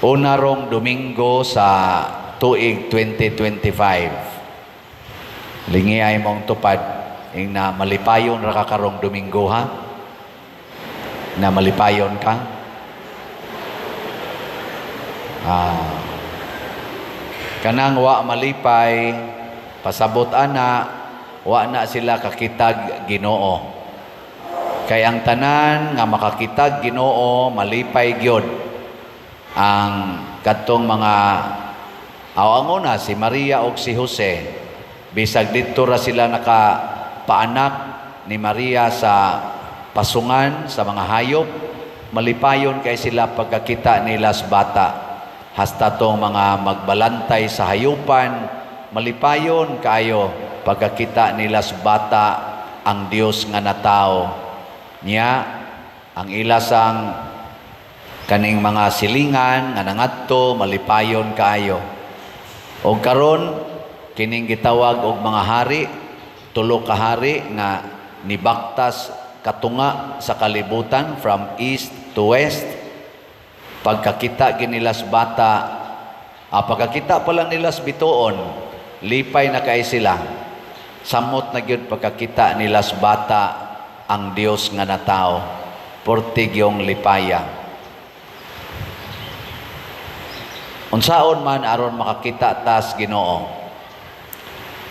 Una rong Domingo sa tuig 2025. Lingi ay mong tupad ing na malipayon ra ka karong Domingo, ha? Na malipayon ka? Ah. Kanang wa malipay, pasabot ana, wa na sila kakitag Ginoo. Kay ang tanan nga makakitag Ginoo, malipay gyud. Ang kadtong mga aw, ang una si Maria og si Jose, bisag didto ra sila nakapaanak ni Maria sa pasungan sa mga hayop, malipayon kay sila pagkakita nila sa bata. Hasta tong mga magbalantay sa hayupan, malipayon kaayo pagkakita nila sa bata, ang Dios nga natao. Niya ang ilasang kaning mga silingan nga nangadto, malipayon kaayo. Og karon, kining gitawag og mga hari, tulo ka hari nga nibaktas katunga sa kalibutan from east to west. Pagkakita nila sa bata, pagkakita pa lang nila sa bituon, lipay na kay sila. Samot na gyud pagkakita nila sa bata, ang Dios nga natao. Portig yung lipaya. Unsaon man aron makakita tas Ginoo?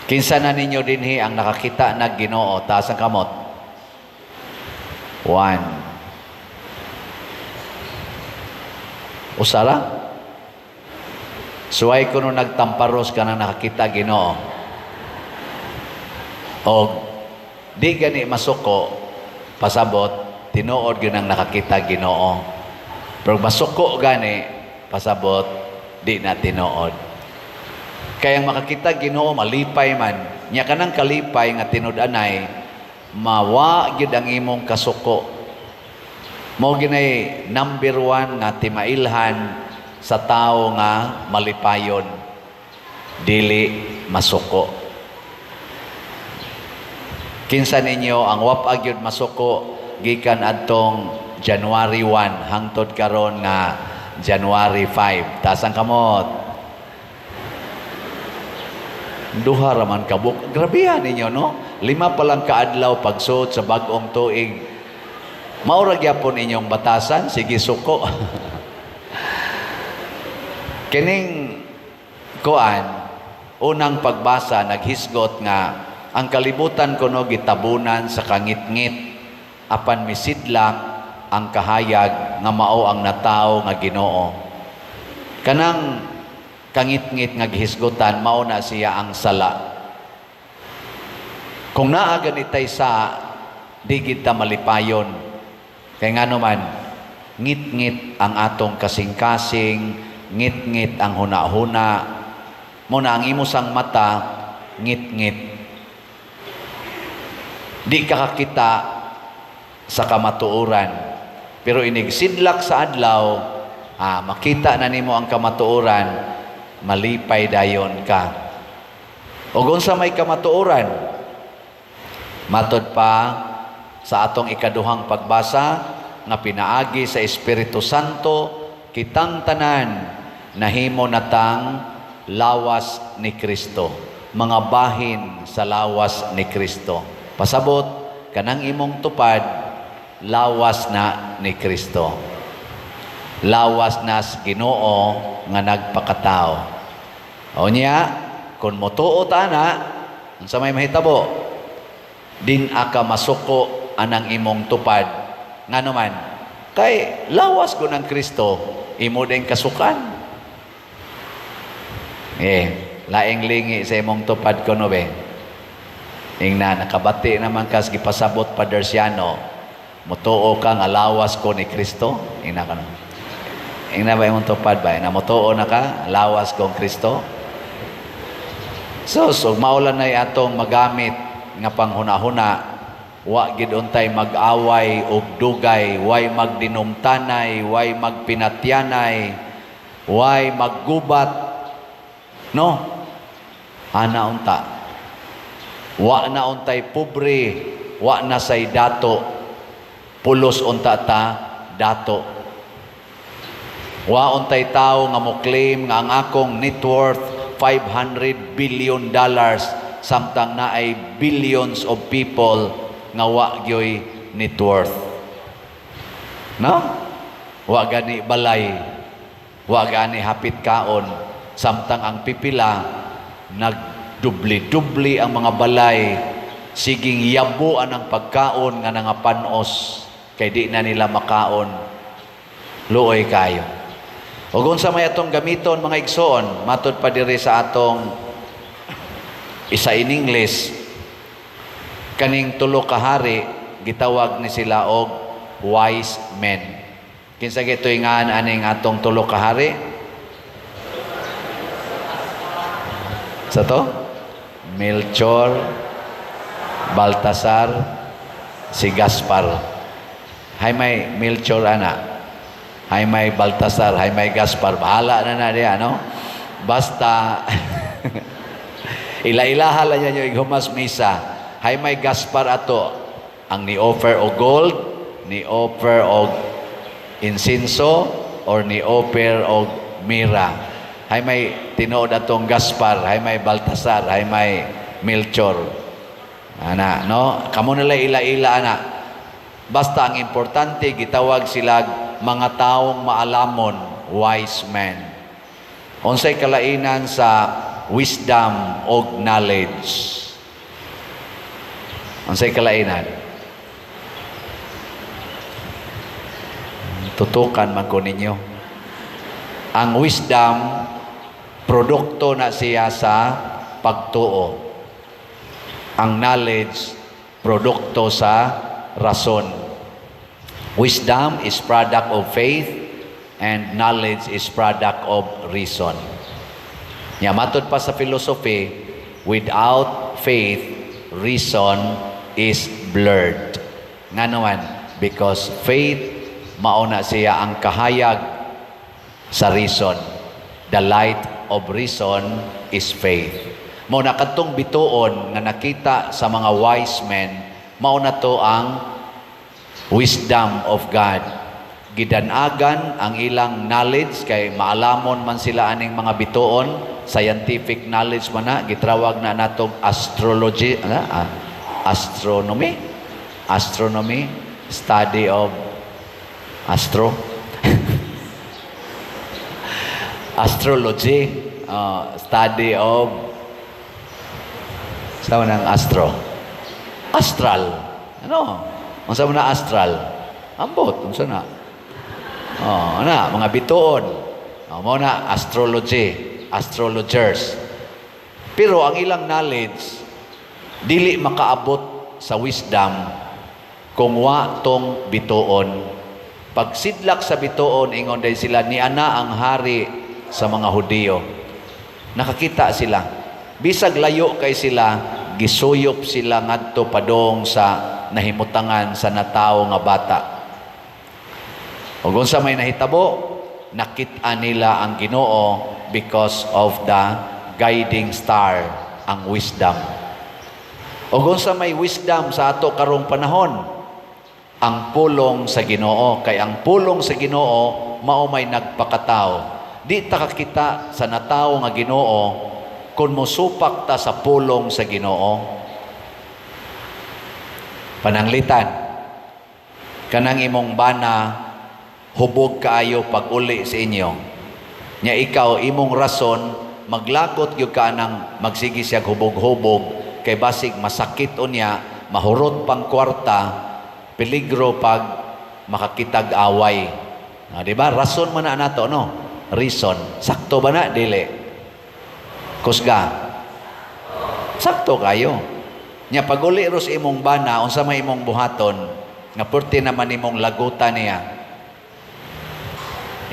Kinsa na ninyo dinhi ang nakakita nag Ginoo? Taas ang kamot. One. Usara? Suway ko nung nagtamparos ka na nakakita Ginoo. O di gani masuko, pasabot, tinuod gyud ang nakakita Ginoo. Pero masuko gani, pasabot, di na tinuod. Kaya ang makakita Ginoo, malipay man. Nya kanang kalipay nga tinud-anay, mawa gyud ang imong kasuko. Mao ginay number one nga timailhan sa tao nga malipayon, dili masuko. Kinsa ninyo ang wa pa gyud masuko gikan adtong January 1 hangtod karon nga January 5? Taas ang kamot. Duha ra man kabuk. Grabehan ninyo, no? 5 pa lang kaadlaw pagsuod sa bag-ong tuig. Mao ra gyapon inyong batasan, sige suko. Kining kuan, unang pagbasa naghisgot nga ang kalibutan kuno gitabunan sa kangitngit, apan misidlak ang kahayag nga mao ang natawo nga Ginoo. Kanang kangitngit nga gihisgutan, mao na siya ang sala. Kung naa ganitay sa di gid ta malipayon. Kay ngano man, ngit-ngit ang atong kasing-kasing, ngit-ngit ang huna-huna. Mo na ang imo sang mata, ngit-ngit. Di ka kakita sa kamatuoran. Pero inigsidlak sa adlaw, makita na nimo ang kamatuoran, malipay dayon ka. O unsa may kamatuoran? Matod pa sa atong ikaduhang pagbasa nga pinaagi sa Espiritu Santo, kitang tanan nahimo natang lawas ni Kristo, mga bahin sa lawas ni Kristo. Pasabot, kanang imong tupad, lawas na ni Kristo. Lawas nas Ginoo nga nagpakatao. O niya, kung motuo ta na, unsa may mahitabo? Din aka masuko anang imong tupad. Ngano man? Kay lawas ko ng Kristo, imo din kasukan. Laing lingi sa imong tupad ko no be. Ingna, nakabati naman kas gipasabot pa Dersiano, mutuo ka nga lawas ko ni Kristo? Ingna ka no. Ingna ba imong tupad ba? Na mutuo na ka, lawas kong Kristo? So maulan na atong magamit nga panghuna-huna, wa gid untay mag-away og dugay, way magdinumtanay, way magpinatyanay, way maggubat. No? Ana unta. Wa na untay pobre, wa na say dato. Pulos unta ta dato. Wa untay tao nga mo claim nga ang akong net worth $500 billion samtang naay billions of people nga wa gyoy net worth. No? Wa gani balay, wa gani hapit kaon, samtang ang pipila nagdubli-dubli ang mga balay, siging yabuan ang pagkaon nga nangapanos kay di na nila makaon. Luoy kayo. Ug unsa may atong gamiton, mga igsoon, matud pa diri sa atong isa in English, kaning tulo ka hari gitawag ni sila og wise men. Kinsa gito'y ngan aning atong tulo ka hari? Sa to? Melchor, Baltasar, si Gaspar. Hay may Melchor ana. Hay may Baltasar, hay may Gaspar. Bahala na na diya, no? Basta ila-ilaha lang niyo ighumas misa. Hay may Gaspar ato ang ni-offer og gold, ni-offer og insinso, or ni-offer og mira. Hay may tinuod atong Gaspar, hay may Baltasar, hay may Melchor. Ana, no? Kamo nila ila-ila ana. Basta ang importante, gitawag sila mga taong maalamon, wise men. Unsay kalainan sa wisdom og knowledge? Unsay kalainan? Tutukan man ko ninyo. Ang wisdom, produkto na siya sa pagtuo. Ang knowledge, produkto sa rason. Wisdom is product of faith and knowledge is product of reason. Nya matud pa sa philosophy, without faith, reason is blurred. Ngano man? Because faith mao na siya ang kahayag sa reason. The light of reason is faith. Mao na kadtong bituon nga nakita sa mga wise men, mao na to ang wisdom of God. Gidanagan ang ilang knowledge kay maalamon man sila aning mga bituon, scientific knowledge man na, gitawag na natong astrology, astronomy, astronomy, study of astro, astrology, study of sa ng astro, astral, ano? Unsa man na astral? Ambot, unsa na? Oh, ana, mga bituon. Oh, mao na astrology, astrologers. Pero ang ilang knowledge dili makaabot sa wisdom kung wa tong bituon. Pagsidlak sa bituon, ingon day sila, niana ang hari sa mga Hudiyo. Nakakita sila. Bisag layo kay sila, gisuyop sila ngadto padong sa nahimutangan sa natawo nga bata. Ug unsa may nahitabo, nakit-a nila ang Ginoo because of the guiding star, ang wisdom. Ug unsa may wisdom sa ato karong panahon? Ang pulong sa Ginoo, kay ang pulong sa Ginoo mao may nagpakatao. Di ta kakita sa natawo nga Ginoo kung mosupak ta sa pulong sa Ginoo. Pananglitan, kanang imong bana hubog kaayo pag uli sa inyo. Nya ikaw imong rason maglagot gyud ka nang magsige siya hubog-hubog kay basig masakit unya, mahurot pang kwarta, peligro pag makakitag away. Ah, di ba? Rason man na nato, no? Reason. Sakto ba na? Dili. Kusga. Sakto kayo. Nya pag-uli ros imong bana, unsa may imong buhaton, nga purti naman imong lagutan niya.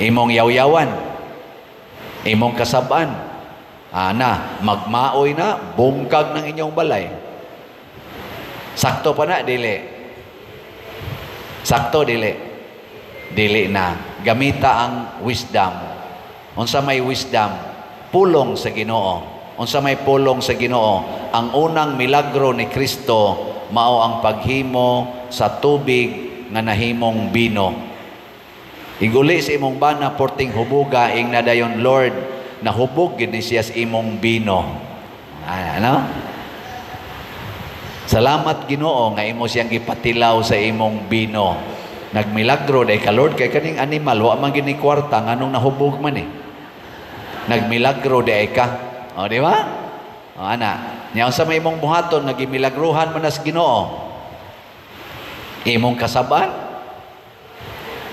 Imong yawyawan. Imong kasab-an. Ana, magmaoy na, bungkag ng inyong balay. Sakto pa na, dili. Sakto, dili. Dili na. Gamita ang wisdom. Unsa may wisdom? Pulong sa Ginoo. Unsa may pulong sa Ginoo? Ang unang milagro ni Kristo mao ang paghimo sa tubig nga nahimong bino. Iguli sa imong bana porting hubuga, ingna dayon, "Lord, nahubog gid ni siya sa imong bino." Ah, ano? Salamat, Ginoo, nga imo siyang gipatilaw sa imong bino. Nagmilagro day ka, Lord, kay kaning animal wa man gini kwarta, nganong nahubog man eh. Nagmilagro day ka. O, di ba? O, ana. Nya unsa may imong buhaton nga gimilagruhan man nas Ginoo? Imong kasaban?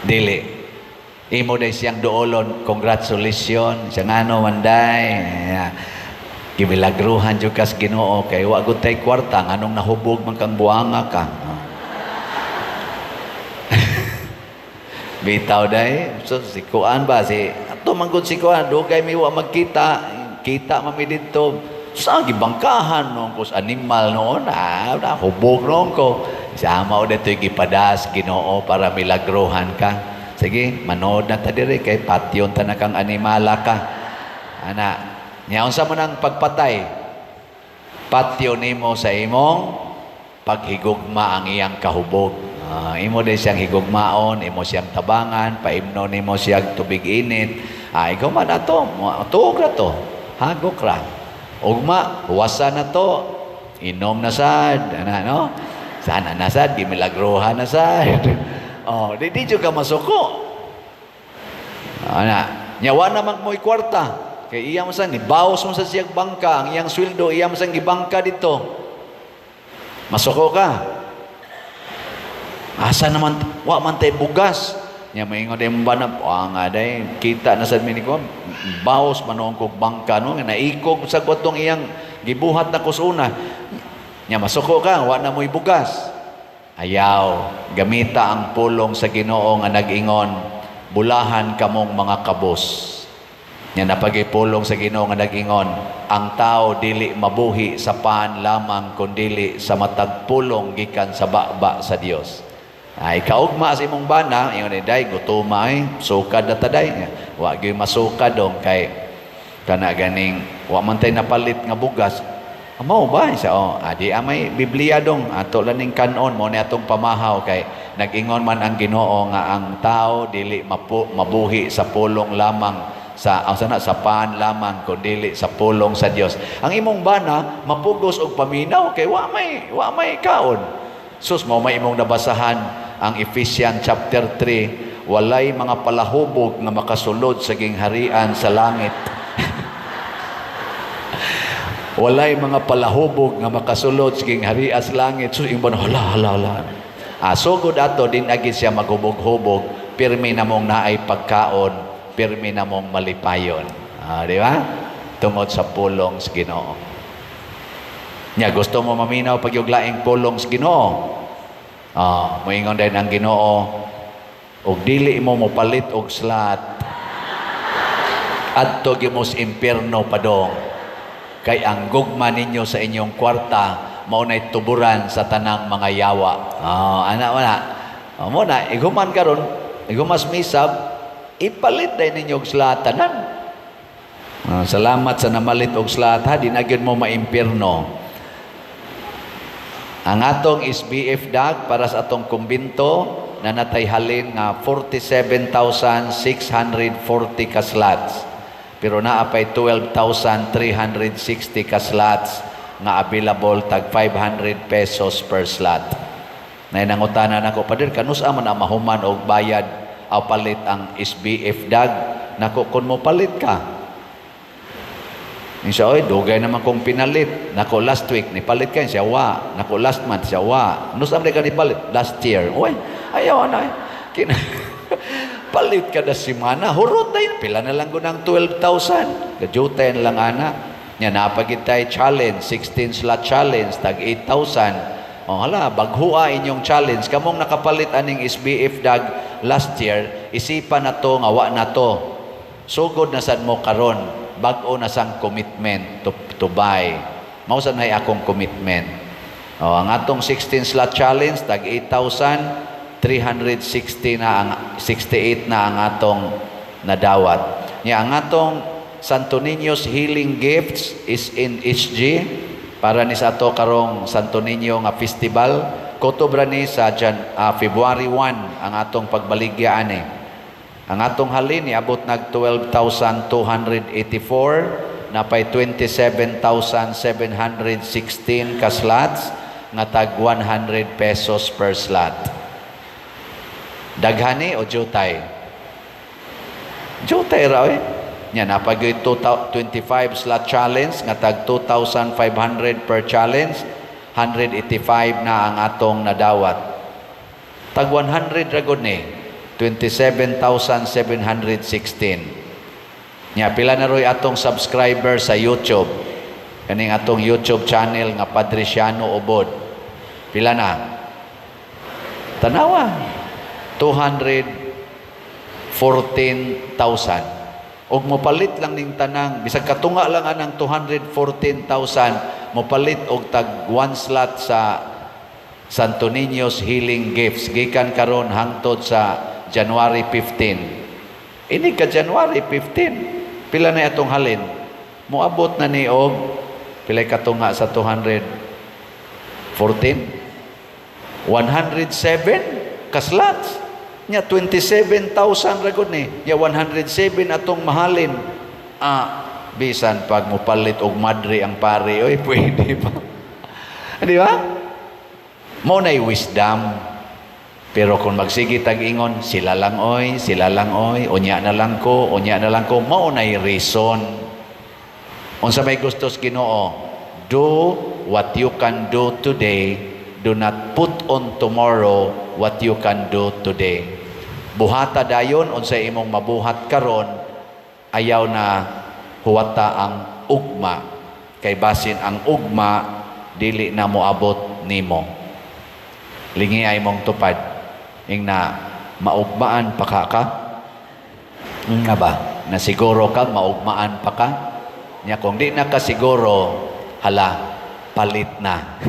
Dili. Imo day siyang duolon, "Congratulations." Siya ngano man day. Yeah. Gimilagruhan jud kas Ginoo kay wa gud tay kwarta, nganong nahubog man kang buanga ka. Oh. Bitaw day. So si kuan ba si ato man gud si kuan, dugay mi wa magkita, kita man mi didto. Sa gibangkahan noon ko sa animal noon, ah, hubog noon ko. Sama o dito gipadas Ginoo para milagruhan ka. Sige, manood na ta diri kay patyon ta na kang animala ka. Ana, nya unsa man ang pagpatay? Patyo nimo sa imong paghigugma ang iyang kahubog. Ah, imo din siyang higugmaon, imo siyang tabangan, paimno nimo siyang tubig init. Ah, ikaw man ato, tuog ra to. Hagok ra. Ugma, huwasa na to. Inom na sad, ana no? Sana na sad, gimilagruhan na sad. Oh, di jud ka masuko. Ana, nya wa na man mo'y kwarta. Kay iya mo san nibawas mo sa siyang bangka, ang iyang sweldo iya mo sang gibangka dito. Masuko ka. Asa naman wa man tay bugas. Nya maingon day mo bana, nga day kita na sad mi ni ko bawas man kog bangka no nga naikog sa kwatong iyang gibuhat na kusuna. Nya masuko ka, wa na mo'y bugas. Ayaw, gamita ang pulong sa Ginoo nga nag-ingon, "Bulahan kamong mga kabos." Nya napagipulong sa Ginoo nga nag-ingon, "Ang tao dili mabuhi sa pan lamang kundili sa matag pulong gikan sa baba sa Dios." Ay kaugma sa imong bana, ingon ni, "Day, gutuma ay, sukad na ta day." Wa gyud masukad dong kay kana ganing wa man tay napalit nga bugas. Mao ba? Siya, oh, adi amay Biblia dong, ato lang ning kanon, mo ni atong pamahaw kay nag-ingon man ang Ginoo nga ang tao dili mabuhi sa pulong lamang sa ang sana sa pan lamang kundili sa pulong sa Dios. Ang imong bana mapugos og paminaw kay wa may kaon. Sus, mao may imong nabasahan ang Ephesians chapter 3, walay mga palahubog nga makasulod sa gingharian sa langit. Walay mga palahubog nga makasulod sa gingharian sa langit. So imong bana, "Hala, hala, hala." Ah, sugod ato din agi siya maghubog-hubog, pirmi namong naay pagkaon, pirmi namong malipayon. Ah, di ba? Tungod sa pulong sa Ginoo. Nya gusto mo maminaw pag yung laing pulong sa Ginoo. Ah, moingon din ang Ginoo, og dili mo mopalit og slot, adto gyud mo sa impierno padong. Kay ang gugma ninyo sa inyong kwarta mao nay tuburan sa tanang mga yawa. Ah, ana wala. Oh, mo na iguman karon, igumas misab, ipalit day ninyo og slot tanan. Ah, salamat sa namalit og slot ha, di na gyud mo maimpierno. Ang atong SBF dag para sa atong kumbinto na natay halin nga 47,640 ka slots. Pero naa pay 12,360 ka slots nga available, tag 500 pesos per slot. Nay nangutana nako, "Pader, kanus-a man ang mahuman og bayad aw palit ang SBF dag?" Nako, kun mo palit ka. Siya, "Oy, dugay naman kong pinalit." Nako, last week, nipalit ka? Siya, "Wa." Nako, last month? Siya, "Wa." Nus-a man ka nipalit? Last year. Oy, ayaw na. Palit kada simana. Hurot na yun. Pila na lang ko ng 12,000. Gajuta na lang, ana. Nya, napagid tayo challenge, 16 slot challenge, tag 8,000. O hala, baghua inyong challenge. Kamong nakapalit aning SBF dag last year, isipan na to nga wa na to. Sugod na sad mo karon, bag-o na sang commitment to buy. Mao sad nay akong commitment. O, ang atong 16 slot challenge tag 8,360 na ang 68 na ang atong nadawat. Nya ang atong Santo Niño's Healing Gifts is in HG para ni sa ato karong Santo Niño nga festival. Kutob ra ni sa February 1 ang atong pagbaligya ani. Ang atong halin niabot nag 12,284, napay 27,716 ka slots nga tag 100 pesos per slot. Daghani o jutay? Jutay ra eh. Nya napay 25 slot challenge nga tag 2,500 per challenge, 185 na ang atong nadawat. Tag 100 ra gud ni, 27,716. Nya pila na roy atong subscriber sa YouTube? Kaning atong YouTube channel nga Padre Siano Ubod. Pila na? Tanawa. 214,000. Og mopalit lang ning tanang, bisag katunga lang anang 214,000, mopalit og tag one slot sa Santo Niño's Healing Gifts gikan karon hangtod sa January 15. Ini ka January 15. Pila na atong halin? Moabot na ni og pila katunga sa 214? 107 ka slots. Nya 27,000 ra gud ni. Nya 107 atong mahalin. Ah, bisan pag mopalit og madre ang pare, oy, pwede pa. Di ba? Mao na'y wisdom. Pero kung magsige tag ingon, "Sila lang oy, sila lang oy, unya na lang ko, unya na lang ko," mao na'y reason. Unsa may gusto sa Ginoo? Do what you can do today, do not put on tomorrow what you can do today. Buhata dayon unsay imong mabuhat karon, ayaw na huwata ang ugma kay basin ang ugma dili na moabot nimo. Lingi ay mong tupad. Ingna, "Maugmaan pa ka ka?" Nga ba? Nasiguro ka, maugmaan pa ka? Nya kung di na ka siguro, hala, palit na.